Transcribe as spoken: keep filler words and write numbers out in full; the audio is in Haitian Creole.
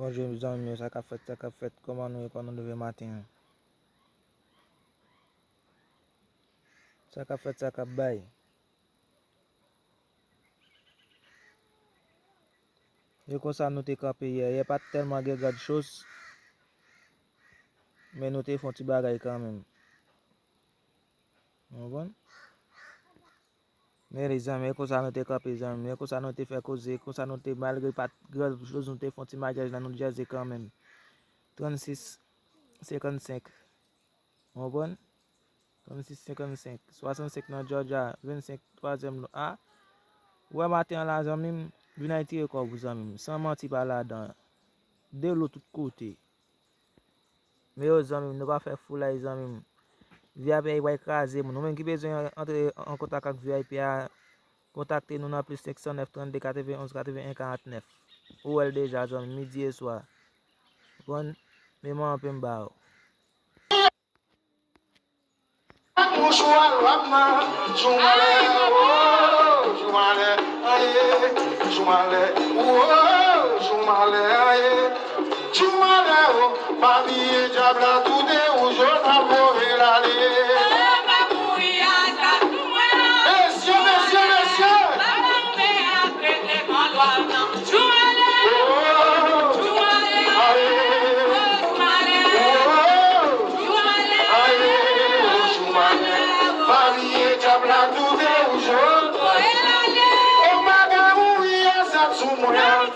Bonjou zanmi m yo, sa k ap fèt, sa k ap fèt, kòman nou ye, kòman nou leve maten an? Sa k ap fèt, sa k ap bay? E konsa nou te kanpe yè. Yè pa t tèlman gen grand chose, men nou te fè yon ti bagay kanmenm. Ou konprann? Men zanmi, e konsa nou te kanpe, zanmi. E konsa nou te fè koze, e konsa nou te, malgre pa t grand chose, nou te fè yon ti maryaj la, nou djaze kanmenm. Trannsis senkannsenk. Ou konprann? Trannsis senkannsenk. Swasannsenk nan Georgia, vennsenk twazyèm nou. A, ou wè maten an la, zanmi m, vin al tire kòb ou, zanmi m. San manti pa ladan. Delo tout kote. Men yo, zanmi m, nou pa fè foulay, zanmi m. V I P a pral kraze moun. Ou menm ki bezwen antre an kontak ak V I P a, kontakte nou nan plis senk san nèf, trannde, katrevenn onz, katrevenn en, karant nèf. Ou wè l deja, zanmi m, midi e swa. Konprann? Men mwen anpe m ba ou. Mouchwa lwam nan, Djoumalè, oh, Djoumalè, aye, Djoumalè, oh, Djoumalè, aye, Djoumalè, oh, pa bliye dyab la toude ou jòt ap voye l ale. Mesye, mesye, mesye! Aye, oh, Djoumalè, pa bliye dyab la toude ou jòt. O bagay ou ye sa sou mwen.